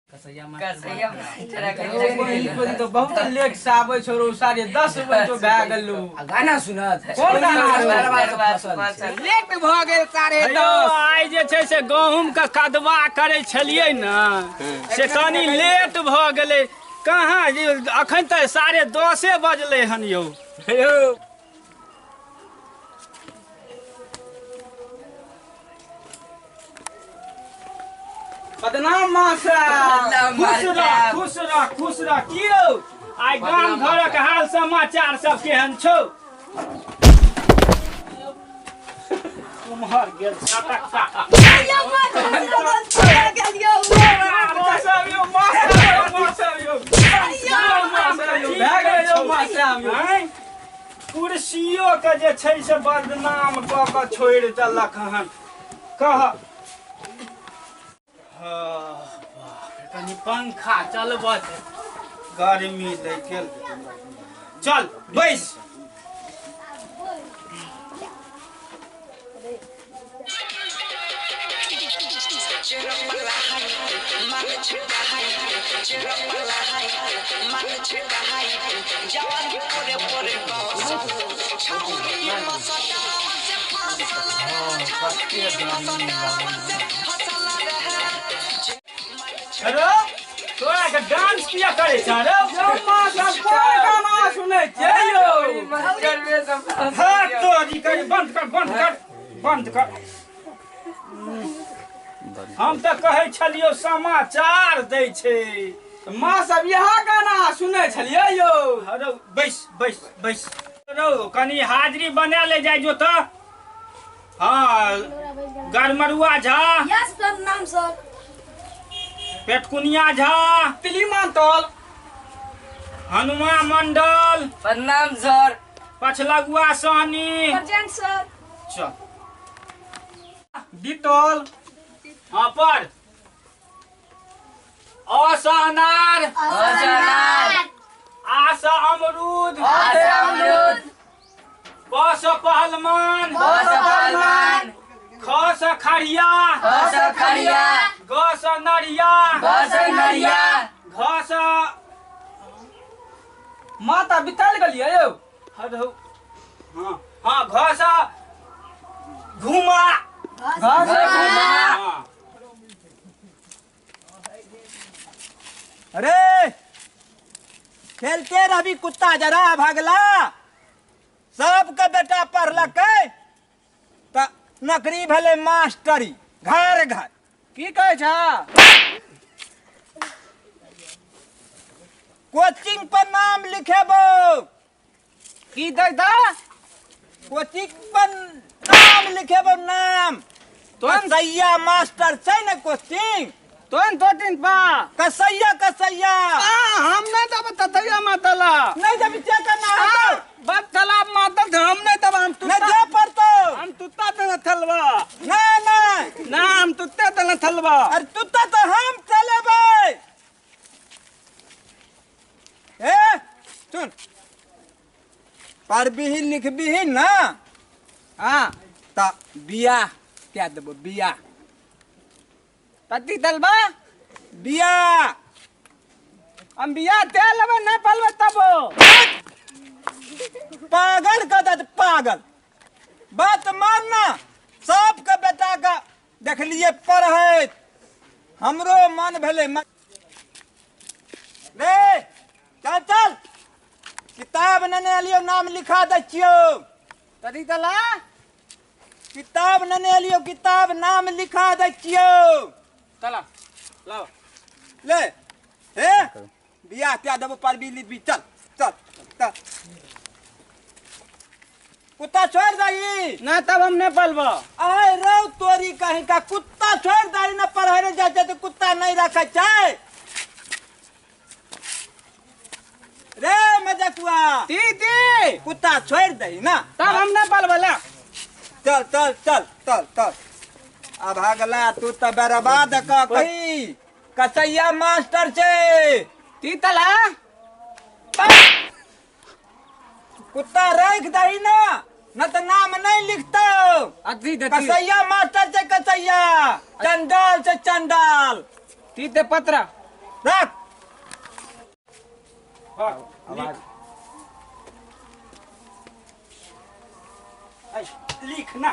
कसैया तो बहुत लेट से आबै छौ रो, 10:30 बजे भए गेलौ। आ गाना सुनत कोन गाना? लेट भऽ गेल 10:30। आइ जे छै से गहूँम के कदवा करै छलियै ने, से कनि लेट भऽ गेलै। कहाँ अखन तऽ 10:30 बजलै हन यौ। बदनाम मास्टर, खुश रह खुश रह खुश रह। की रौ आइ गाम घरक हाल समाचार सब केहन छौ? उम्हर गेल छटक्का। कुर्सियो के जे छै से बदनाम कऽ कऽ छोड़ि देलक हन। कह कनि पंखा चलबऽ, गर्मी लागि गेल। चल बैस। हेलो, तोरा के डांस किया करे छ रे? गाना सुनै छियै यौ। हां तोरी कर, बंद कर बंद कर बंद कर। हम तऽ कहै छलियौ समाचार दै छै। माँ सब इएह गाना सुनै छलियै यौ। अरे बैस बैस बैस रौ, कनि हाजिरी बना ले जाइ जो तऽ। हाँ, गरमरुआ झा। यस प्रणाम सर। पेटकुनिया झा। तिलीमान तल। हनुमा मंडल। प्रणाम सर। पछलगुआ सहनी। Present sir. चल बिटल। हाँ पर असहनार। असहनार। आस अमरूद। आस अमरूद। प से पहलवान। प से पहलवान। ख से खड़िया। ख से खड़िया। ग से नरिया। ग से नरिया। घ से माता बितल गेलियै यौ। हरौ। हाँ हाँ, घ से घुमा। घ से घुमा। हाँ। अरे खेलते रवि कुत्ता जरा भागला। सबके बेटा पढ़लकै तऽ नौकरी भेलै मास्टरी घर घर। की कहै छ? कोचिंग पर नाम लिखेबो। की दै दा? कोचिंग पर नाम लिखेबो नाम। कसैया मास्टर छै ने कोचिंग। तोन तोटिन पा। कसैया कसैया। हम नहीं देब ततैया मातला। नहीं देबी से करना हेतौ? बस तलाब मातल हम नहीं देब। हम नहीं दे पड़तौ। हम तुत्ता देने थलबा। नहीं नहीं ना, हम तुत्ते देने थलबा। अरे तुत्ता तो हम चलेबै। ए सुन, पढ़बिही लिखबिही ना। हाँ त बियाह क्या देबो? बियाह पति दलबा। बियाह हम बियाह दे लेबै, नहीं पलबै तबो। पागल का दत पागल। बात मानना, सबके बेटा का देखलिए पढ़ैत, हमरो मन भेलै। रे चल चल, किताब नेने एलियौ, नाम लिखा दै छियौ। कथी दला? किताब नेने एलियौ, किताब नाम लिखा दै छियौ। चला लाओ ले। हे बियाह त्या देबो, पढ़बी लिखबी। चल चल चल, कुत्ता छोड़ दही ना तब हम नहीं पलबो। आय रौ तोरी कहीं का, कुत्ता छोड़ दही ना। पढ़े रे जाय छै तऽ कुत्ता नहीं रखै छै रे मजकुआ। दीदी कुत्ता छोड़ दही ना तब हम नहीं पलबो। ले चल चल चल चल चल। अब भागला तू तऽ बर्बाद कऽ कही। कसैया मास्टर छै। तीतला कुत्ता राख दही ना, न तऽ नाम नहीं लिखतौ। कसैया मास्टर छै कसैया। चंडाल छै चंडाल। तीते पत्र। राख। लिख ना,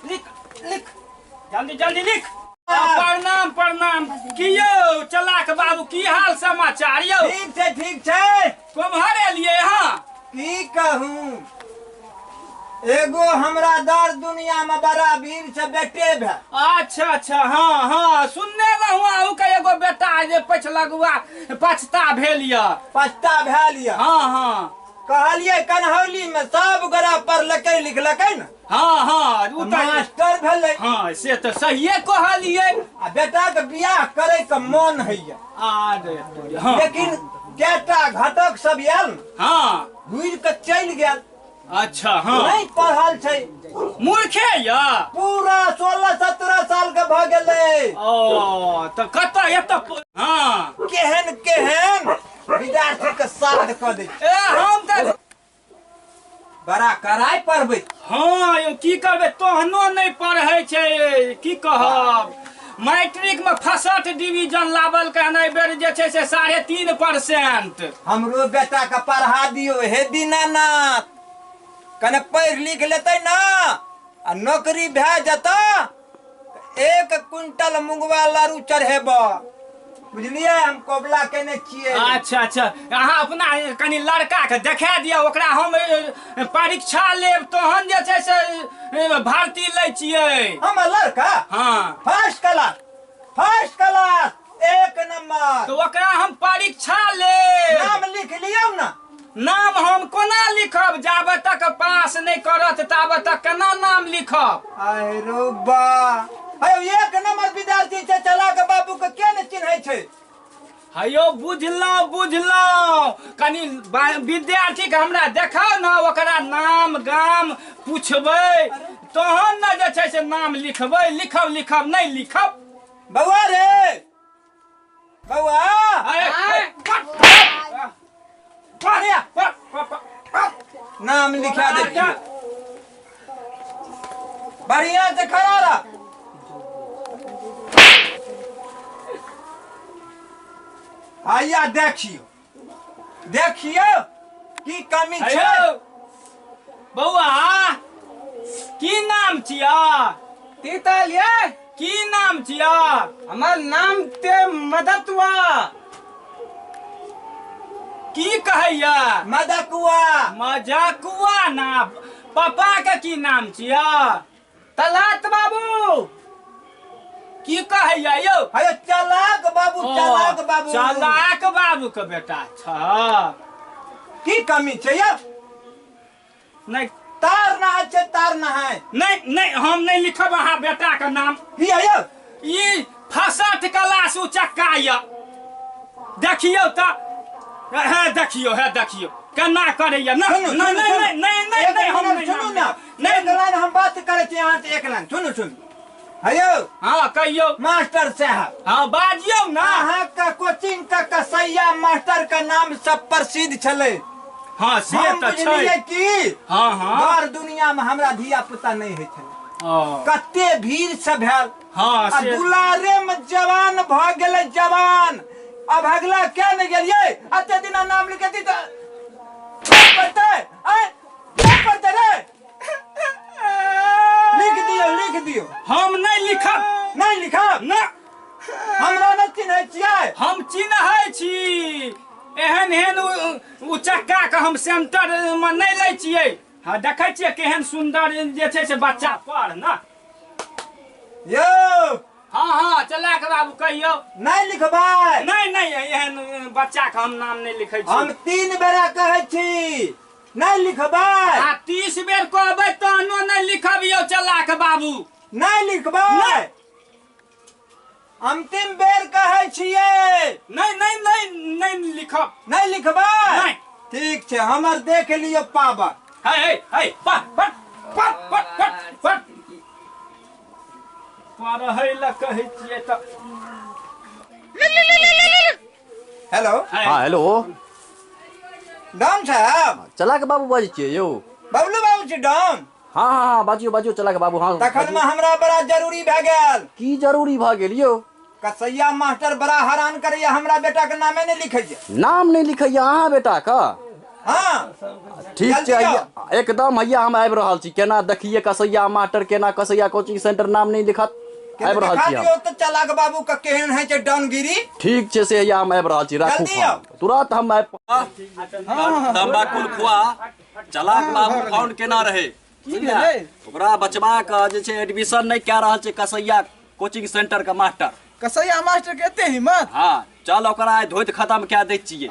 लिख लिख, जल्दी जल्दी लिख। प्रणाम प्रणाम। की यौ चलाक बाबू, की हाल समाचार यौ? ठीक छै ठीक छै। कोम्हर एलियै अहाँ? की कहूँ, एगो हमरा दर दुनिया में बड़ा वीर से बेटे भेल। अच्छा अच्छा, हाँ हाँ सुनने रहूँ अहूँ के एगो बेटा जे पछलगुआ पछता भेल यऽ। पछता भेल यऽ। हाँ हाँ। कहलियै कन्हौली में सब गोरा पढ़लकै लिखलकै ने। हाँ हाँ, उ तऽ मास्टर भेलै। हाँ से तऽ सहिए कहलियै। आ बेटा के बियाह करे के मन होइया। अरे हाँ। लेकिन कएटा घटक सब आयल। हाँ। घुरि के चलि गेल। अच्छा हाँ। नहीं पढ़ल छै। मूर्खे या पूरा 16-17 साल के भ गेलै। ओ तऽ कतऽ एतऽ? हाँ। केहन केहन विद्यार्थी के साथ कऽ दै। ए हम तऽ बड़ा कड़ाइ पढ़बै। हाँ यौ की करबै, तोहनो नहि पढ़ै छै, की कहब। मैट्रिक में फर्स्ट डिवीजन लावल के एहि बेर जे छै से 3.5%। हमरो बेटा के पढ़ा दियौ हे दीनानाथ, कने पढ़ि लिख लेतै ना आ नौकरी भए जेतै 1 क्विंटल मुंगवा लारू चढ़ेब। बुझलियै, हम कबुला केने छियै। अच्छा अच्छा, अहाँ अपना कनि लड़का के देखा दिअ, ओकरा हम परीक्षा लेब तहन जे छै से भर्ती लै छियै। हमर लड़का? हाँ। First class, first class, 1 number. तो ओकरा हम परीक्षा लेब। नाम लिख लियौ ना। नाम हम कोना लिखब? जाबे तक पास नहीं करत ताबे तक केना नाम लिखब? अरे बा, अयो 1 नंबर विद्यार्थी छै, चला के बाबू के के ने चिन्है छै? हयो बुझलहुँ बुझलहुँ, कनि विद्यार्थी के हमरा देखाउ ना, ओकरा नाम गाम पूछबै तहन ने जे छै से नाम लिखबै। लिखब लिखब नहीं लिखब। बौआ रे बौआ, नाम लिखा दे, बढ़िया से खड़ा रह। आइया देखियो देखियो की कमी छै। बौआ की नाम छिया? तीतल ये। की नाम छिया? हमर नाम ते मदतुआ। की कहैया? मदकुआ। मजकुआ ना। पापा के की नाम छिया? तलात बाबू। की कहैया यौ? अरे चलाक बाबू, चलाक बाबू, चलाक बाबू के बेटा छ। की कमी छै यौ? नहीं तार ना है, तार ना है। नहीं नहीं, हम नहीं लिखब अहाँ बेटा के नाम। की है यौ? ई फर्स्ट क्लास उचक्का य। देखियौ तऽ, हे देखियौ, हे देखियौ केना करैया। ना सुनू, नहीं नहीं नहीं नहीं नहीं, हम नहीं सुनू ना, नहीं एक लाइन हम बात करै छी अहाँ से, एक लाइन सुनू सुनू। हेयौ। हाँ कहियौ मास्टर साहब। हाँ बाजियौ ना। अहाँ के कोचिंग के कसैया मास्टर के नाम सब प्रसिद्ध छलै। हाँ से हम तऽ छै। बुझलियै की हाँ हाँ, भर दुनिया में हमरा धिया पुता नहीं होइ छलै। कते भीड़ से भेल। हाँ आ दुलारे में जवान भ गेलै जवान। अब अगला क्या नहीं गेलियै? अते दिना नाम लिखेती तऽ पढ़तै, आय पढ़तै रे। लिख दियौ लिख दियौ। हम नहीं लिखब। नहीं लिखब? ना। हमरा नहि चिन्है छियै? हम चिन्है छी। एहन एहन उचक्का के हम सेंटर में नहीं लै छियै। हाँ देखै छियै केहन सुंदर जे छै से बच्चा पढ़ ना यौ। हाँ हाँ चला के बाबू कहियौ। नहीं लिखबै? नहीं नहीं, एहन बच्चा के हम नाम नहीं लिखै छी। हम 3 बेरा कहै छी नहीं लिखबै। आ 30 बेर कहबै तहनो नहीं लिखब यौ चला के बाबू। नहीं लिखबै? अंतिम बेर कहै छियै। नहीं नहीं नहीं नहीं लिखब। नहीं लिखबै? नहीं। ठीक छै, हमर देख लियौ पावर। हे हे हे, पट पट पट पट पट पट। पढ़ै लए कहै छियै तऽ। हेलो। हाँ हेलो डॉम साहब। चला के बाबू बाजै छियै यौ? बबलू बाबू छी डॉम। हाँ हाँ हाँ बाजियो बाजियो चला के बाबू। हाँ तखन में हमरा बड़ा जरूरी भए गेल। की जरूरी भए गेल यौ? कसैया मास्टर बड़ा हैरान करैया, हमरा बेटा के नामे नहीं लिखैया। नाम नहीं लिखैया अहाँ बेटा का? हाँ ठीक छै एकदम हैया, हम आबि रहल छी। केना देखिए कसैया मास्टर, केना कसैया कोचिंग सेंटर नाम नहीं लिखत, आबि रहल छी हम। तो चलाक बाबू का केहन है छै डाउनगिरी। ठीक छै से हैया हम आबि रहल छी, राखू तुरंत हम आबि। तंबाकुल खुआ चलाक बाबू फोन केना रहे ओकरा बचबा के जे छै एडमिशन नहीं कए रहल छै कसैया कोचिंग सेंटर के मास्टर। कसैया मास्टर के एते हिम्मत? हाँ चल ओकरा आइ धोइत खत्म कए दै छियै।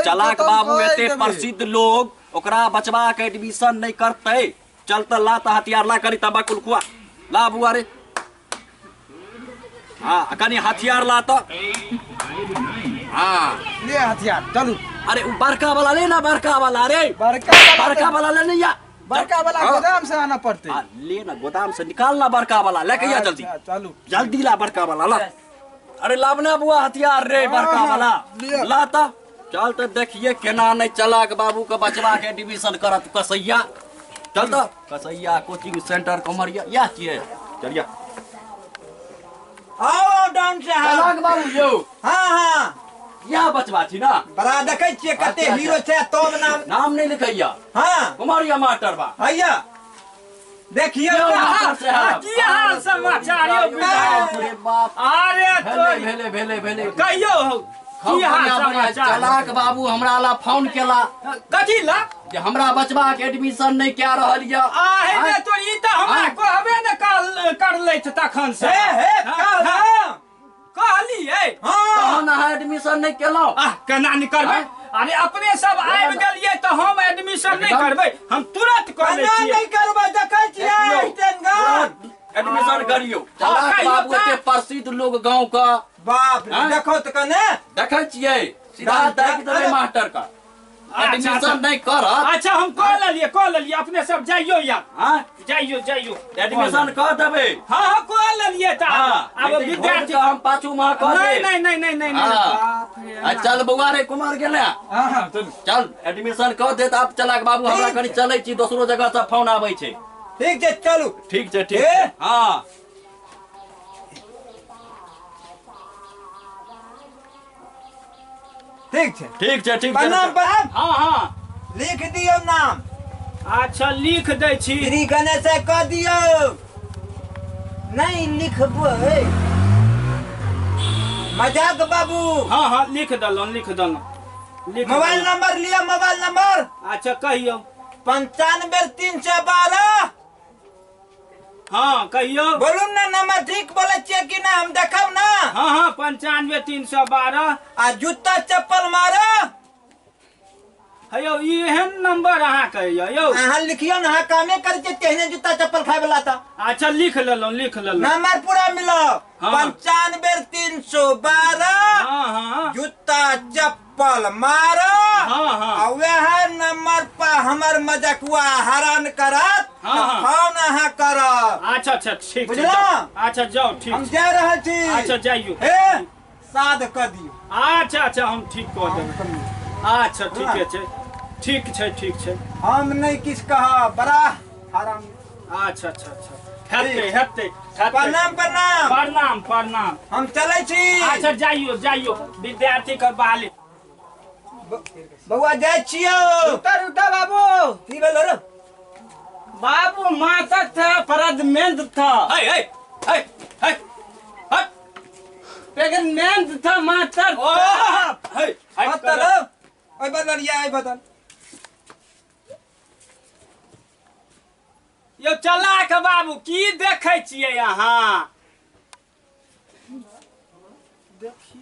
चलाक बाबू एते प्रसिद्ध लोग ओकरा बचबा के एडमिशन नहीं करतै। चल त ला त हथियार ला, करी तंबाकुल खुआ ला बुआ रे। हाँ कनी हथियार ला त। हाँ ले हथियार चलू। अरे उ बड़का वाला ले ना, बड़का वाला रे, बड़का वाला ले नहीं या, बड़का वाला गोदाम से आना पड़ते। ले ना गोदाम से निकाल ना बड़का वाला, लेके आ जल्दी। चलू जल्दी ला बड़का वाला ला। अरे लावना बुआ हथियार रे बड़का वाला ला त। चल त देखिए केना नहीं चलाक बाबू के बचवा के एडमिशन करत कसैया। चल त कसैया कोचिंग सेंटर कमरिया या छियै। चलिया आओ डाउन से। चलाक बाबू यौ। हाँ हाँ या बचवा छी ना, बड़ा देखै छियै कते हीरो छै, तब नाम नाम नहीं लिखैया। हाँ कुमारिया मास्टर बा हैया देखियो की हाल समाचार यौ विधायक। अरे तो भेले भेले भेले कहियो की हाल समाचार। चलाक बाबू हमरा ला फोन केला। कथी ला? जे हमरा बचवा के एडमिशन नहीं कए रहल या। आहे ने तो ई त हमरा कहबे ने कर लै छै तखन से। हे हे कहलियै तहन अहाँ एडमिशन नहीं केलहुँ। आह केना नहीं करबै? अरे अपने सब आबि गेलियै तऽ हम एडमिशन नहीं करबै, हम तुरंत कऽ लै छियै। नहीं करबै देखै छियै एडमिशन करियौ। चलाक बाबू एते प्रसिद्ध लोग गाँव का, बाप रे देखो तऽ कने देखै छियै सीधा दागि देबै मास्टर का, एडमिशन नहीं करत। अच्छा हम कऽ लेलियै कऽ लेलियै, अपने सब जाइयो यार। हाँ जाइयो जाइयो एडमिशन कऽ देबै। हाँ हाँ कऽ लेलियै तऽ आब विद्यार्थी हम पाछू माह कऽ देब। नहीं नहीं नहीं नहीं नहीं चल बौआ रे कुमार गेले। हाँ चल एडमिशन कऽ देत आब चलाक बाबू। हमरा कनी चलै छी, दोसरो जगह से फोन आबै छै। ठीक छै चलू। ठीक छै ठीक छै। हाँ ठीक छै ठीक छै ठीक छै। प्रणाम प्रणाम। हाँ हाँ लिख दियौ नाम। अच्छा लिख दै छी। श्री गणेश कऽ दियौ। नहीं लिखबै मजाक बाबू। हाँ हाँ लिख देलहुँ लिख देलहुँ। मोबाइल नंबर लिअ, मोबाइल नंबर। अच्छा कहियौ। 95 312। हाँ कहियौ। बोलू ना नंबर ठीक बोलै छियै कि ना, हम देखब ना। हाँ हाँ 95 312। आ जूता चप्पल मारो। हेयौ ई एहन नंबर अहाँ कहियौ यौ। अहाँ लिखियौ ना, अहाँ कामे करै छियै तेहने जूता चप्पल खाय वाला तऽ। अच्छा लिख लेलहुँ लिख लेलहुँ। नंबर पूरा मिलाओ। 95 312। हाँ हाँ जूता चप्पल मारो। हाँ हाँ आ वएह नंबर पर हमर मजकुआ हैरान करत फोन अहाँ करब। अच्छा अच्छा ठीक बुझलहुँ। अच्छा जाओ ठीक, हम जा रहल छी। अच्छा जाइयो। हे साध कऽ दियौ। अच्छा अच्छा हम ठीक कऽ देबै। अच्छा ठीक छै ठीक छै ठीक छै। हम नहीं किछु कहब, बड़ा हराम। अच्छा अच्छा अच्छा हेतै हेतै। प्रणाम प्रणाम प्रणाम प्रणाम। हम चलै छी। अच्छा जाइयो जाइयो विद्यार्थी के बहाली। बौआ जाइ छियौ। रुका रुका बाबू। की भेलो रे बाबू? माता था प्रदमेंद था। हे हे हे हे प्रेगनेंट था मास्टर। ओ हे बदल ओय बदल या ओय बदल। यो चलाक बाबू की देखै छियै अहाँ? देखी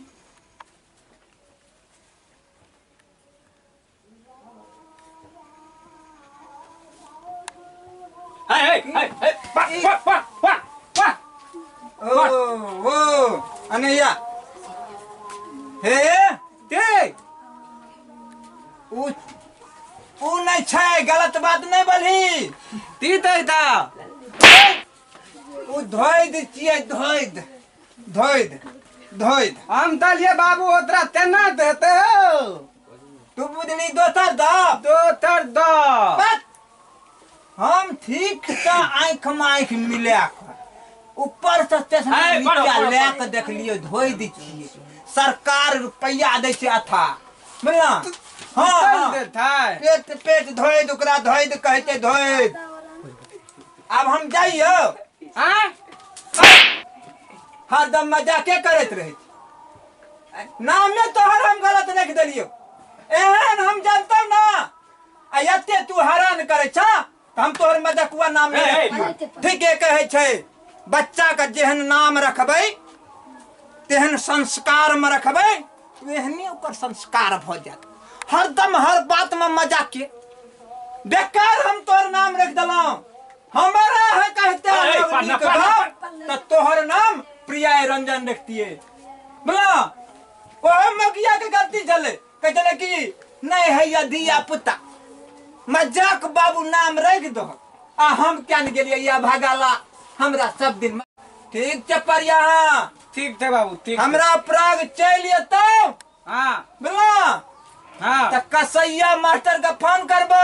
हे हे हे हे पा पा पा पा पा। ओ ओ अनैया हे ते उ उ नहीं छै, गलत बात नहीं बोलही। ती ता उ धोइ छियै, धोइ धोइ धोइ। हम दलिए बाबू ओतरा तेना देते हो। तू बुझली दोसर द, दोसर द। हम ठीक से आँख में आँख मिला ऊपर से चश्मा नीचा ले के देखलियो धोइ दै छियै सरकार रुपैया दै छै अथा बुझला हां पेट पेट धोइ दे ओकरा धोइ दे कहै छै धोइ आब हम जाइयो आँ हरदम मजाके करैत रहै नामे तोहर हम गलत रखि देलियो एहन हम जानतौ ना आ एते तू हैरान करै छ तऽ हम तोहर मजकुआ नाम नहि रखतियौ ठीके कहै छै बच्चा के जेहन नाम रखबै तेहन संस्कार में रखबै एहने ओकर संस्कार भऽ जायत हरदम हर बात में मजाके बेकार हम तोहर नाम रख देलहुँ हमारा है कहते तऽ तोहर नाम प्रिया रंजन रखतियै बोला ओहे मगिया के गलती छलै कहै छलै कि नहीं है धिया पुता मजाक बाबू नाम रख दो आ हम क्या ने गेलियै या भागाला हमरा सब दिन ठीक छै परिया ठीक छै बाबू ठीक हमरा प्राग चलि एतौ हां बुझला हां त कसैया मास्टर के फोन करबो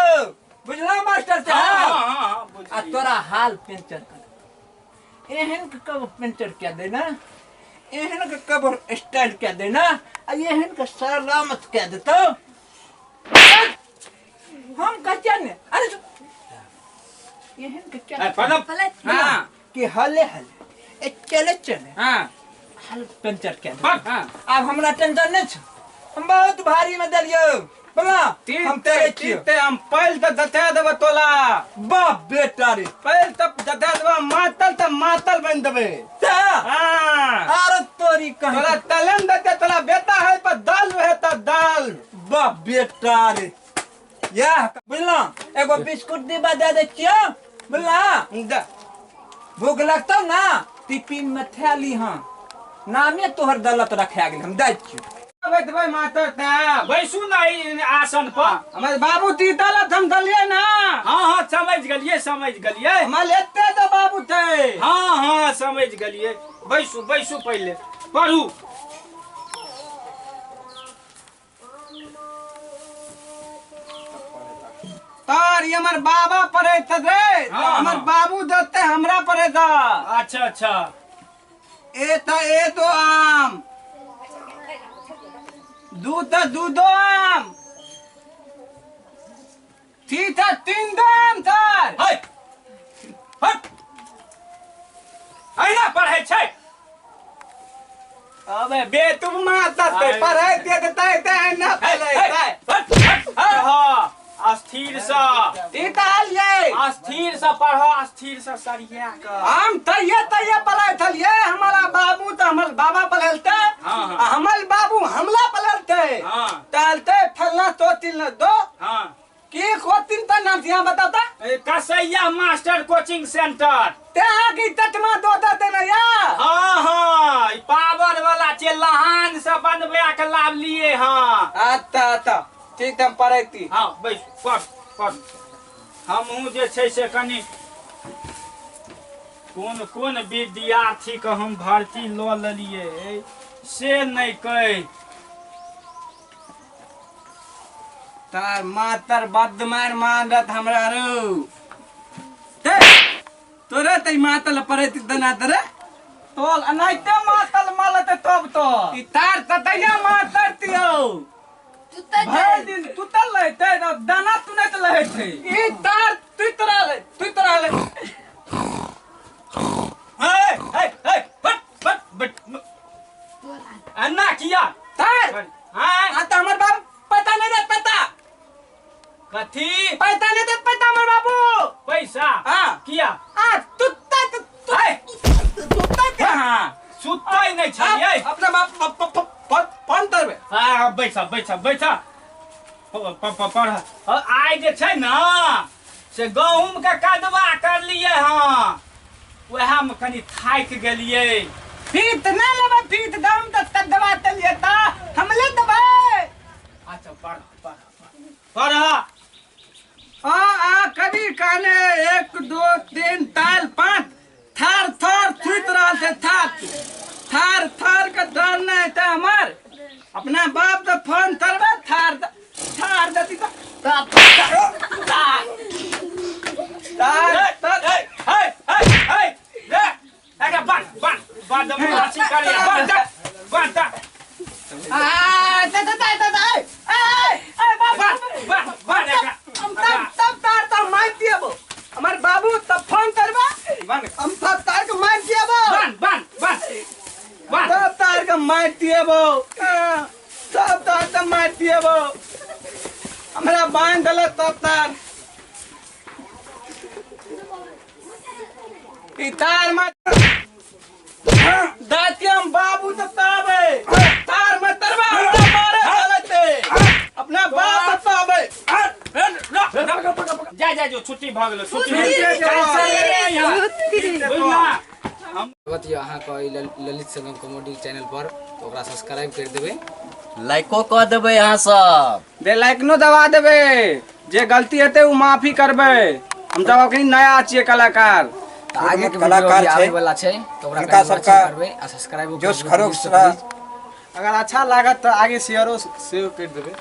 बुझला मास्टर साहब हां हां आ तोरा हाल पेंचर कर एहन के कब पेंचर क्या देना एहन के कब स्टाइल क्या देना आ एहन के सलामत क्या देतो हम कच्चा ने अरे एहन के क्या हां कि हले हले ए चले चले हां हल पंचर के हां अब हमरा टेंशन नहीं छ हम बहुत भारी में देलियो बोला हम तेरे छियो ते हम पैल त दते देब तोला बाप बेटा रे पैल त दते देब मातल त मातल बन देबे ते हां आर तोरी कह तोला तलन दते तोला बेटा है पर दाल रहे त दाल बाप बेटा रे या बुझला एगो बिस्कुट डिब्बा दे दे छियो बुझला दे भूख लगतौ ना टिफिन में थैली हां नामे तोहर दलत रखा गेल हम दै छियो बैठबै मास्टर साहब बैसू ना ई आसन पर हमर बाबू ती दलत हम दलियै ना हाँ हाँ समझ गेलियै समझ गेलियै हमर एते तो बाबू थे हाँ हाँ समझ गेलियै बैसू बैसू पहिले पढ़ू तार ये हमर बाबा पढ़े थे रे हाँ, हमर हाँ। बाबू दत्ते हमरा पढ़े था अच्छा अच्छा ए था ए दो आम दू था दू दो आम थी था तीन दो आम सर है हट अहिना पढ़ै छै अबे बे तुम माता ते पढ़े दे देते ते ना पढ़े हट हट पढ़ अस्थिर सँ तीता लिए अस्थिर सँ पढ़ अस्थिर सँ सरिया कऽ हम तैये तैये पढ़े थलिए हमारा बाबू तो हमर बाबा पढ़लते हाँ, हाँ। आ हमर बाबू हमला पढ़लते हाँ। टहलते फलना तो तीन दो हाँ की खोतिन त नाम यहाँ बताता ए, कसैया मास्टर कोचिंग सेंटर ते की तटमा दो दे ना यार हाँ हाँ ई पावर वाला छै लहान से बनबे के लाभ लिए हाँ अच्छा अच्छा ठीक हम पढ़ैती हाँ बैस पढ़ पढ़ हमहूँ जे छै से कनि कोन कोन विद्यार्थी के हम भर्ती लऽ लेलियै से नहि कहि तार मातर बदमार मारत हमरा रो ते तोरे ते मातल पड़ैत दना तरे तोल अनाइते मातल मालत तब तो ई तार ततैया मातर तियो भरि दिन तुतल रहते न दाना तुनैत रहै छै ई तार तुत रहलै तुत रहलै हे हे हे बट बट बट अन्ना किया तार हाँ आ त हमर बाबू पता नहीं दे पता कथी पैसा नहीं दे पता हमर बाबू पैसा हाँ। किया आ तुत्ता हे तुत्ता हाँ सुतै नहि छलियै अपना बाप फोन करबे हाँ बैठ बैठ बैठ पढ़ आइ जे छै ने से गहूँम के कदवा करलियै हँ वएह में कनि थाकि गेलियै फीत ना लेबै फीत दम त दवा तलिए ता हम ले देबै अच्छा पढ़ पढ़ पढ़ आ आ कभी कहने 1 2 3 4 5 थार थार थुत रहल छै थार थार थार के डर नहीं है हमार अपना बाप तो फोन करबे थार थार दती तो तार तार हे हे हे हे रे एकरा आ ते ते ते ते ए ए बाबू वाह वाह एकरा हम तब तब तार तब मार दिएबो हमार बाबू तब फोन करबा बन हम तब तार के मार दिएबो बन बन बन बन तब तार के मार दिएबो तब तार के मार दिएबो हमरा बांध देला तब तार ई तार में दातियम बाबू तो ताबे तार में तरबा हमरा मारे चलते अपना बाप तो ताबे जा जा जो छुट्टी भऽ गेलो छुट्टी स्वागत यऽ अहाँके एहि ललित संगम कॉमेडी चैनल पर, तऽ ओकरा सब्सक्राइब करि देबै, लाइको कऽ देबै अहाँ सब, बेल आइकनो दबा देबै। जे गलती हेतै ओ माफी करबै, हम सब अखनी नया छियै कलाकार। तऽ आगे के कलाकार वीडियो छै। आबै वाला छै, तऽ ओकरा हुनका कनि सबका वाचिंग करबै आ सब्सक्राइबो जोश करबै, खरोश please। अगर अच्छा लागत तऽ आगे शेयरो सेहो करि देबै।